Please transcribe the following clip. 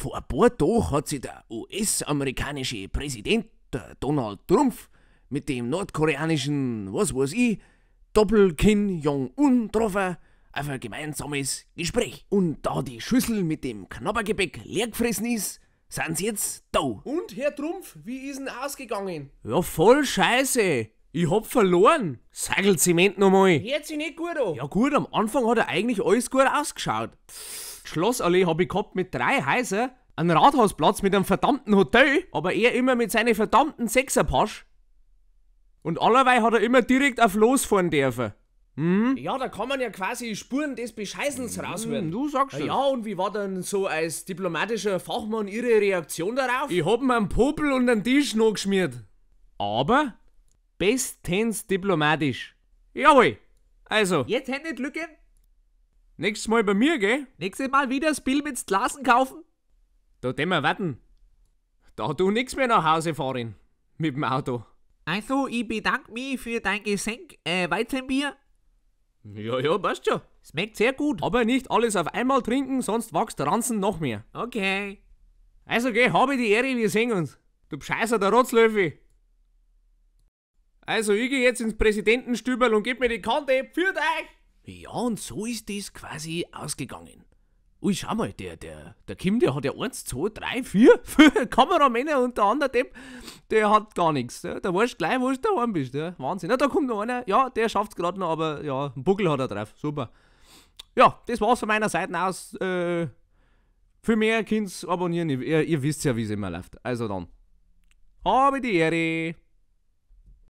Vor ein paar Tagen hat sich der US-amerikanische Präsident, der Donald Trump, mit dem nordkoreanischen, was weiß ich, Doppel-Kim Jong-un getroffen auf ein gemeinsames Gespräch. Und da die Schüssel mit dem Knabbergebäck leer gefressen ist, sind sie jetzt da. Und, Herr Trumpf, wie ist denn ausgegangen? Ja, voll scheiße. Ich hab verloren. Seigelzement nochmal. Hört sich nicht gut an. Ja gut, am Anfang hat er eigentlich alles gut ausgeschaut. Schlossallee hab ich gehabt mit 3 Häusern, einen Rathausplatz mit einem verdammten Hotel, aber er immer mit seinen verdammten Sechserpasch. Und allerweil hat er immer direkt auf losfahren dürfen. Hm? Ja, da kann man ja quasi Spuren des Bescheißens raushören. Du sagst es. Ja, und wie war dann so als diplomatischer Fachmann Ihre Reaktion darauf? Ich hab mir einen Popel und einen Tisch noch geschmiert. Aber bestens diplomatisch. Jawohl. Also. Jetzt Hände drücken. Nächstes Mal bei mir, gell? Nächstes Mal wieder das Bild mit Glasen kaufen. Da tun wir warten. Da du nix mehr nach Hause fahren. Mit dem Auto. Also, ich bedanke mich für dein Geschenk, Weizenbier. Ja, ja, passt schon. Schmeckt sehr gut. Aber nicht alles auf einmal trinken, sonst wächst der Ranzen noch mehr. Okay. Also geh, habe die Ehre, wir sehen uns. Du Bescheißer, der Rotzlöffel. Also, ich geh jetzt ins Präsidentenstüberl und geb mir die Kante. Pfiat euch! Ja, und so ist das quasi ausgegangen. Ui, schau mal, der Kim, der hat ja 1, 2, 3, 4 Kameramänner und der andere Depp, der hat gar nichts. Ja, da weißt du gleich, wo du daheim bist. Ja, Wahnsinn. Na, da kommt noch einer, ja, der schafft's grad noch, aber ja, einen Buckel hat er drauf. Super. Ja, das war's von meiner Seite aus. Für mehr könnt's abonnieren. Ihr wisst ja, wie's immer läuft. Also dann. Habe die Ehre.